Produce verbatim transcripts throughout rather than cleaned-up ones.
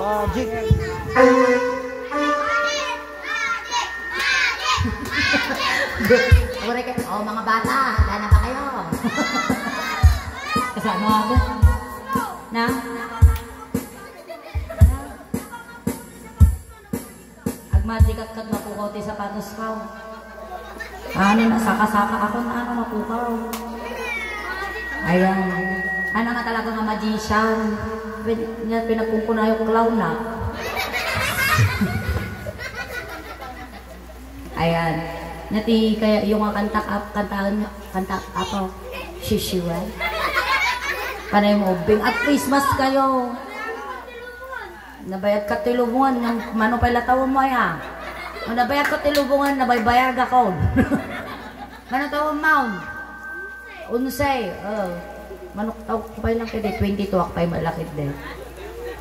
Magic. Aray ka, oh, mga bata, handa na ba kayo? Kasama ako. Na? Agmagic ket mapukaw ti sapatos ko. Ano na, saka-saka ako na ano, mapukaw. Ayan. Ano nga talaga nga magician? Pin-, nga pinagkukunayo, clown na. Ayan. Nga ti kaya yung nga kanta, ap-, kantahan, kanta, apo. Sisiwa. Panay mo, ubing. At Christmas kayo. Nabayad ka ti lubongan, nga mano pay latawen mo, aya? O, nabayad ka ti lubongan, nabaybayag ako. Mano tawen mo? Unsay, oh. Manok tao ko pay lang kadi, twenty-two ak pay malakit din.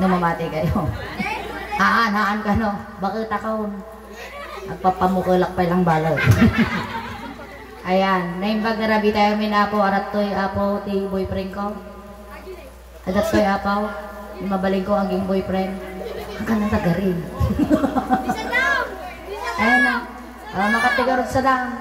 No, mamati kayo. Haan, haan ka, no? Bakit ako? Agpapamukelak pay lang balo. Ayan, naimbag nga rabii tayo min, Apo, arattoy, Apo, ti boyfriend ko. Adattoy, Apaw, ni mabalin ko aging boyfriend. Ang kanang tagarin. Ayan na. Ah, makatigarod sa dam.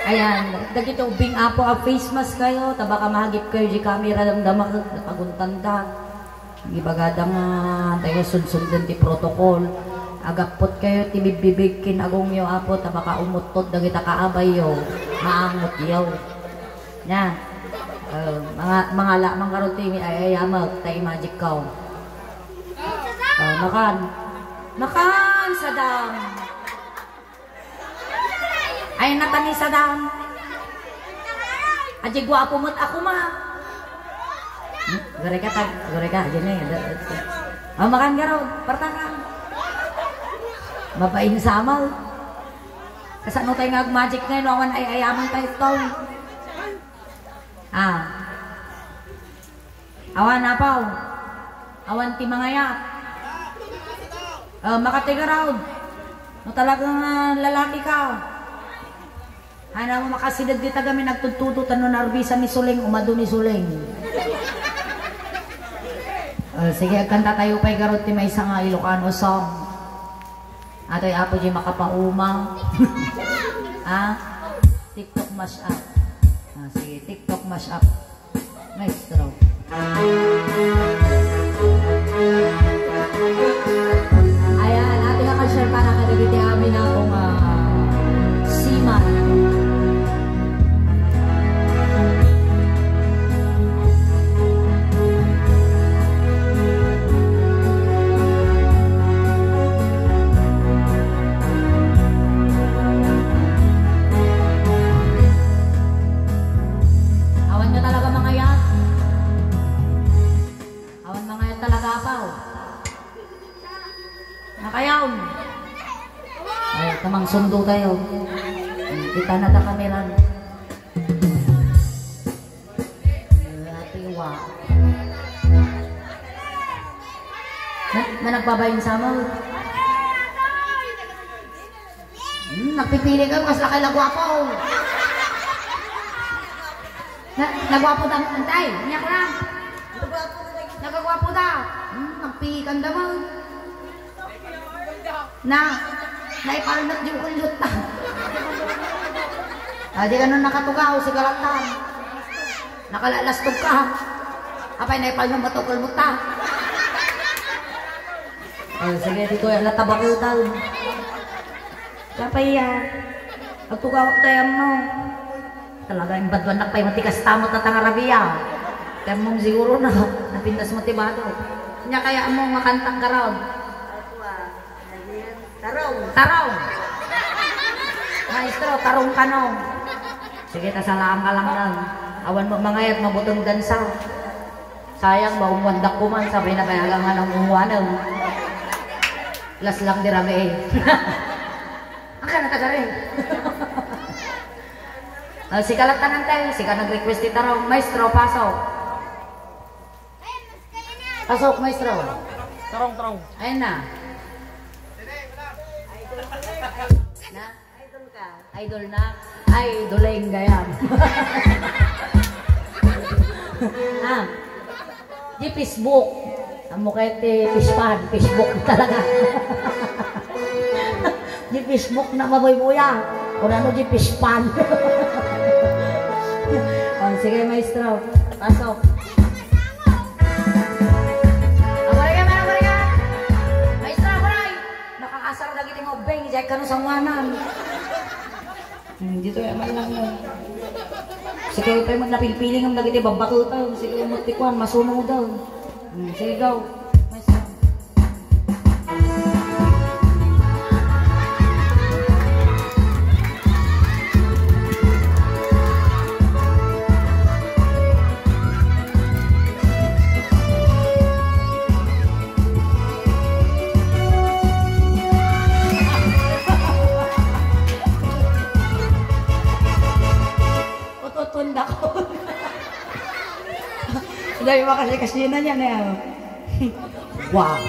Ayan. Dagiti ubing, Apo, a face mask kayo. Ta baka mahagip kayo di camera, damdama, napaguntan da. Ibagada nga tayo sunsunden ti protocol. Agappot kayo ti bibbibig kin agongyo, Apo, ta baka umuttot dagita kaabayyo. Maangotyo. Nia. Oh, mga, mangala man garud ti ay-ayamek, ta i-magic ko. Oh, makan. Makan, Sadam. Ay, natani, Sadam. Adi guapo met ako, ma. Hmm? Gure ka, tag-, gure ka, adi na, eh. Oh, makan garud, partakan. Mabain sa amal. Kasano tayo nga ag-magic ngayon, awan ay-ayaman tayo, tol. Ah. Awan, Apaw. Awan ti mangayat. Ah, makatigarod. No talagang, ah, lalaki ka. Ano mo makasideg di tagamin agtudtudo, tano narbisan ni Suling, umado ni Suling. Ah, sige, agkanta tayo pay garud ti maysa nga Ilocano song. Atoy Apo di makapauma. Ha? TikTok mash up. Ah, sige, TikTok mash up. Maestro. Ayan, ating akasyon para kadagiti amin akong, ah, seaman. Awan nga talaga mangayat. Awan mangayat talaga, Apaw. Nakayaw. Ay, tamang sundo tayo. Kita na ta kameran. Atiwa. Na, na nagbabayin sa mo? Hmm, nagpipili ka, mas lakay na gwapo. Na, nagwapo ta, antay, niya ko lang. Nagagwapo ta. Hmm, nagpili ka naman. Na, naipalnat yung kulot ta. Ah, di ka nun nakatugaw, si Galatan. Nakalalastog ka. Apay, naipalnat matukol mo ta. Oh, sige, di ko yung natabakutan. Kapaya, agtugawak tayo mo. Talaga, imbaduan na pay matigas tamot na tangarabiya. Kaya mong siguro na, napintas mo ti bato. Nya kaya mo makantang garod. Tarong. Tarong. Maestro, tarong ka no. Sige, ta salaan ka lang lang. Awan mo mangayat, mabutong dansa. Sayang, maumuandak kuman, sabay na kaya lang nga nang umuanam. Las lang di rabi eh. Ang ka natagarin. Ah, sika lang tanan tayo, sika nag-request ti tarong. Maestro, pasok. Pasok, maestro. Tarong, tarong. Ayan na. Na? Idol na? Idol na? Idol na yung gayam. Ah. Di Facebook. Ammo kay ti fishpan, Facebook talaga. Di Facebook na mabuybuya. Kunano di fishpan. Oh, sige, maestro. Pasok. Abarigan, abarigan. Maestro, abaray. Nakakasar dagiti nga ubbing, diay kano sanguanan. Hmm, dito ay man lang yun. Sige, pay mo napilpiling ang dagiti babakutang. Sige, mo tikuan, masuno daw. Hmm, sige, go. Maestro. Ututunda ko. Dahil makasi-kasi na niya na yan. Wow.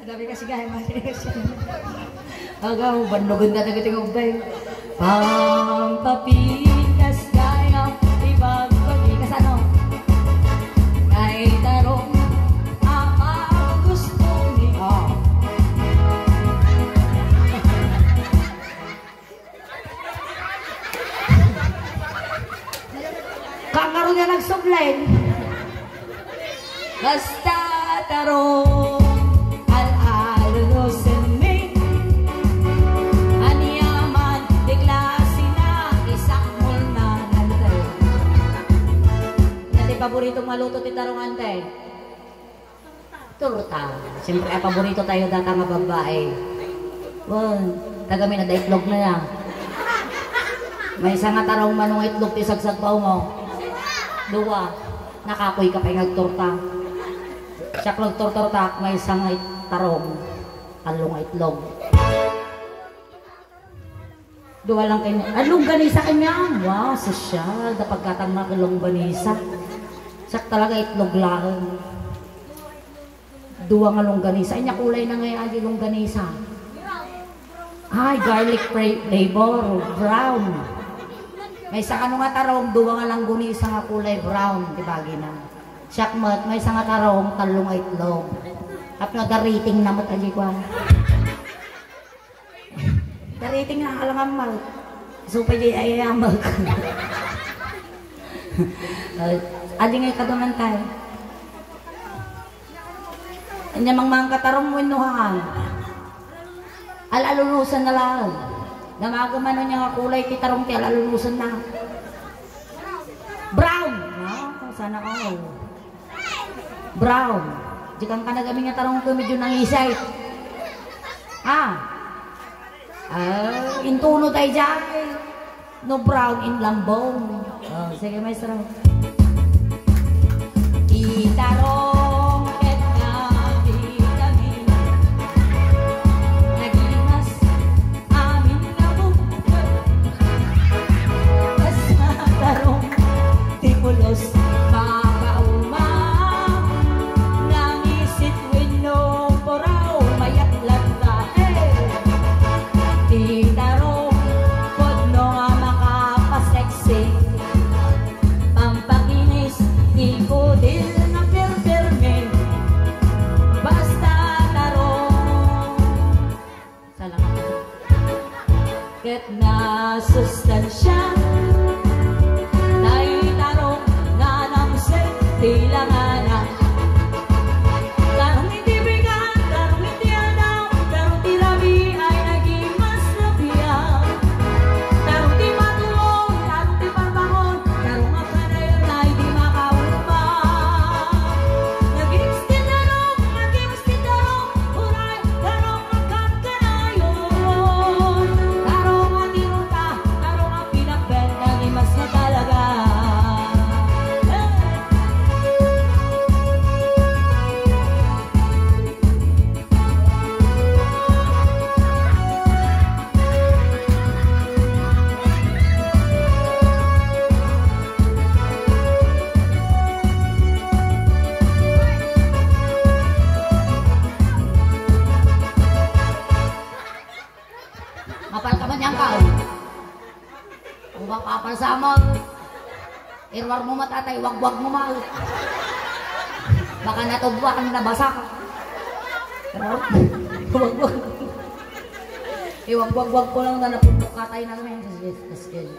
Dami kasi gaya, mali kasi. Agaw, bannugan ka na kiting ugbay. Pampapikas gaya, ibagbagi. Kasano? Kay tarong, apa gusto ni? Oh. Kangaro nga nagsublen. Basta tarong, al-alusen mi. Aniaman, di klase na, isakmol na, nante. Nati paborito maluto ti tarong, ante? Torta. Siyempre, a paborito tayo data nga babae. Wen, taga mi na da itlog na ya. Maysa nga tarong mano nga itlog ti sagsagbaw mo. Dua. Nakapoy ka pay nga agtorta. Siak lang tortorta, maysa nga it-, tarong. Tallo nga itlog. Dua lang kanya. Ah, longganisa kanya. Wow, sosyal. Da pagkatang na longganisa. Siak talaga itlog laeng. Dua nga longganisa. Anya kulay na ngay adi longganisa? Ay, garlic fra-, flavor. Brown. Maysa kano nga tarong, dua nga longganisa nga kulay brown. Di ba, gina? Siak met, maysa nga tarong, tallo nga itlog. Tapno da rating na met, adi kwa. Dariting nga alangan mal. So, pwede ay ayamag. Ay, adi nga ikaduman tayo. Anya mang mangkatarong wenno haan. Al-alulusan na lang. Namaga man anya nga kulay ti tarong ti al-alulusan na. Brown! Ah, sana all. Brown. Dikan ka nagamin nga tarong ko medyo nangisay. Ah. Ah, intuno tayo dyan. No brown in lambong. Oh, sige, maestro. Itarong ket nga vitamin. Nagimas amin nga bukod. Kas nga tarong ti pulos, makauma, nangisit wenno puraw, mayat latta, eh. Ti tarong, pudno nga makapasexy. Pampakinis, ti kudil nga pirpirmi. Basta tarong. Salamat. Ket nasustansya, tay tarong nga namsek ti langana. Tarong iti bigat, tarong iti adaw, tarong ti rabii ay nagimas-rabiag. Tarong ti matuon, tarong ti parbangon, tarong a panayon ay di makauma. Nagims ti tarong, nagims ti tarong, uray, tarong a kankanayon. Tarong a tiruta, tarong a pinakbet, nagimas na talaga. Hey! Iruar mo met, atay, iwagwag mo met. Baka natudloan, nabasa. Iruar mo. Iwagwag. Iwagwagwag ko lang na napudlok, atay, na ngayon. Yes, yes, yes.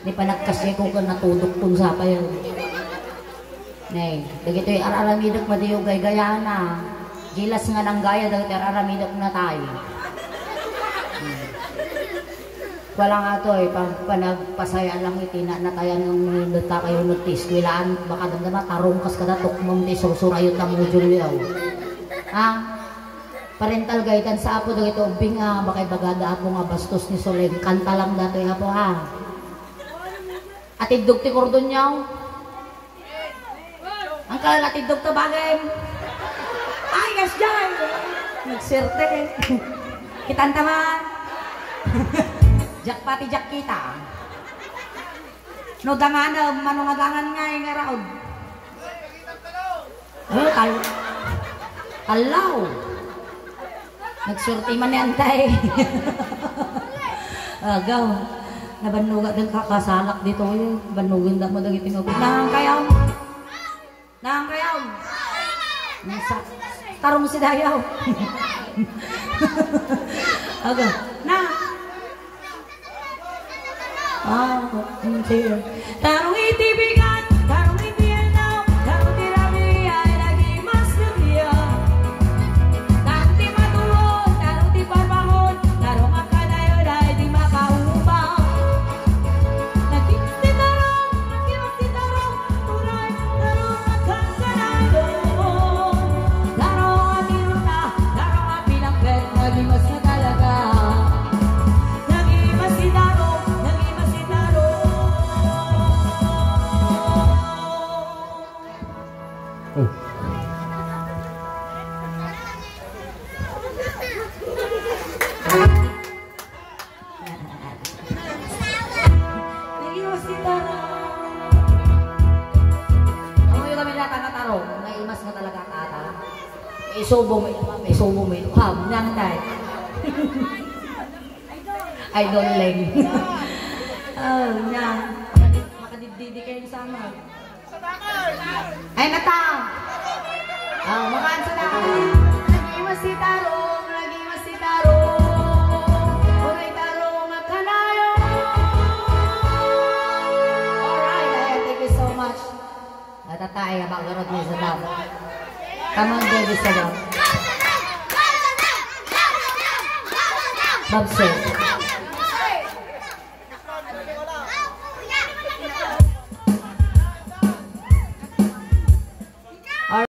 Ni panagkasya ko ka natudok kung sapay. Ne, dagitoy ar-aramidek, madiyo gaygayana. Gilas nga nanggaya, dagitoy ar-aramidek na tayo. Hmm. Wala nga to eh, pag panagpasaya lang iti na natayan ng data kayo nagtiskwilaan, baka damdama tarong kas kada tukmong ti sursurayo ta module yaw. Ha? Parental guidance sa apo dagito ubbing nga, baka ibagada apo nga bastos ni Soleng. Kanta lang datoy apo ha. Atiddog ti kordon yaw. Ang kalala ti doktor bagay. Ay, yes, Jay! Nagswerte. Kitanta man. Jack pati Jack kita. No danganem, mano nga dangan nga, eh, nga raod. Oh, tal-, talaw. Nagsurti man ni Antay. Agaw. Nabannuga din kakasalak dito eh. Bannugan da mo dagiti nga. Nang kayaw. Nang kayaw. Nasa. Tarong si Dayaw. Aga. Na. Ah, sige. Tarong iti bigat, tarong iti aldaw, tarong ti rabii, ay lagi mas lubiya. Tarong ti matuon, tarong ti parbangon, tarong a kanayon, ay di makaubang. Nagkimas ti tarong, nagkimas ti tarong, uray, tarong a kankanayon. Tarong a tinuna, tarong a pinangpet, naging mas na talaga. Naging mas si tarong, naging mas si tarong. Naimas ni Taro. Amoy kami na taga Taro. Naimas nga talaga, tata. Isubo mo, isubo mo. Pam, nantay. Idol Leng. Oh, na. Makadididi kayo sa mga. Ay, mata! Ah, makansa na. Naging mas si Tarong, naging mas si Tarong. Uray Tarong, magkanayon. Alright, ayan, thank you so much. Natatay, abagarod mo sa dam. Come on, baby, sa dam. Babse.